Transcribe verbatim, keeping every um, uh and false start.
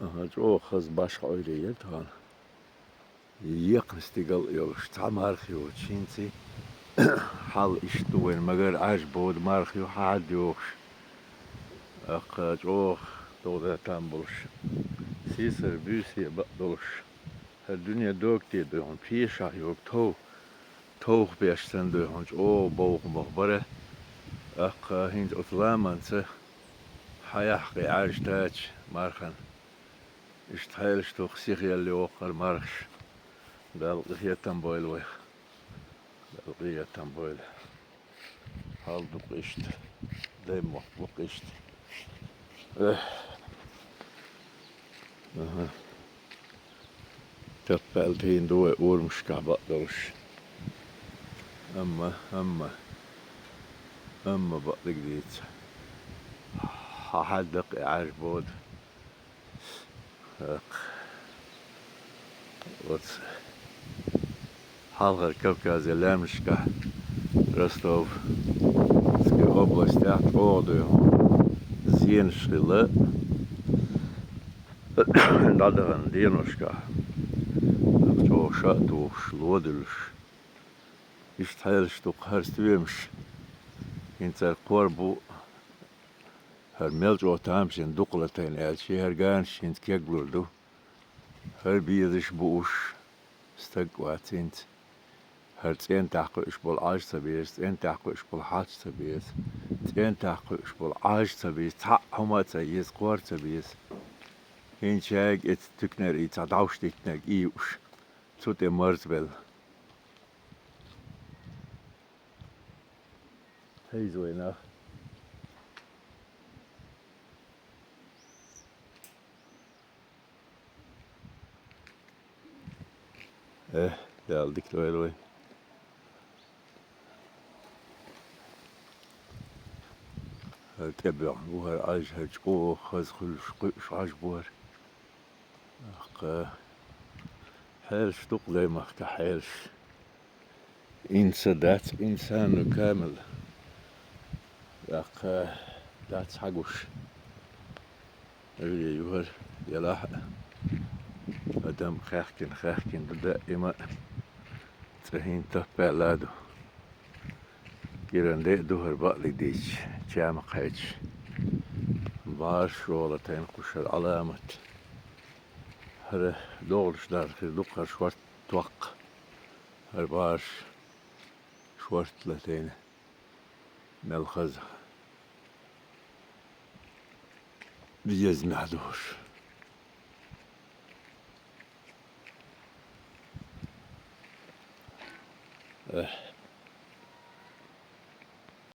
Аха, чӀогӀа хаза башха Ӏуйре яра тхона. Екхна стигал а йолуш, цхьа марха йоцуш хӀинца. Хьал иштта ду вайн, магар Ӏаьржа бода марха ю хьадда йохуш. Аккха чӀогӀа догӀа там болуш. Сийсара буьйса бакъ долуш. ХӀара дуьне догте дуй хьуна, пешахь йогу тов-, товха беш санна дуй хьуна, чӀогӀа бовха мах бара. Аккха хӀинца оцу ламанца хьаяхьа кхин Ӏаьржа тача мархан. Иштта хьелаш туху сихъелла йоху хӀара мархаш. Далла къинхетам бойла вайх. Далла къинхетам бойла. Хьал ду-кх иштта. Даймохк бу-кх иштта. Эх. Аха. Таппаьлла тийна ду вай урамашкахь бакъдолуш. Амма, амма, амма бакъдерг дийца. Хьан хьаьдда-кх и Ӏаьржа бода? ХӀакъ. Оцу Хьалхара Кавказе лаьмнашкахь Ростовски областехь чӀогӀа дуй хьуна зенаш хилла дӀадахана деношкахь. ЧӀогӀа ша а тухуш, ло а дуьллуш. Иштта хьелаш ду-кх хӀара стоьмаш. ХӀинца хӀара кхор бу, хӀара мел чӀогӀа тамашийна дукха латийна аьлча, хӀара ганаш хӀинца кеглур ду. ХӀара безаш бу уьш, стаг а вац хӀинца. ХӀара цӀентахь кхуьуш болу Ӏаж ца беза, цӀентахь кхуьуш болу хьач ца беза, цӀентахь кхуьуш болу Ӏаж ца беза, цхьаъ хӀума а ца еза, кхор а ца беза. ХӀинца шайга эца туькнар и цхьа дӀовш диттинарг ийуш, цу тӀе марзбелла. Хьийза вай нах. Э, Дала дика дойла вай. ХӀара тӀебоьгӀна бу хӀара Ӏаж, хӀара чӀогӀа хаза хуьлуш, кхуьуш Ӏаж бу хӀара. Аккха, хьелаш ду-кх даймахкахь хьелаш. Инса дац, инсану камил. Аккха, дац хьагуш. Эгере юхар елахь а, адам хаьхкина, хаьхкина ду даима а. Цкъа хӀинца таппаьлла а ду. Киран де а ду хӀара бакъдерг дийцича, чама кхайча. БӀараш чӀогӀа латийна кхуьуш хӀара Ӏаламат. ХӀара догӀлуш дар хир ду-кх хӀара шорта токкха. ХӀара бӀараш шорта латийна. Мел хаза. Безамехь духуш. Эх,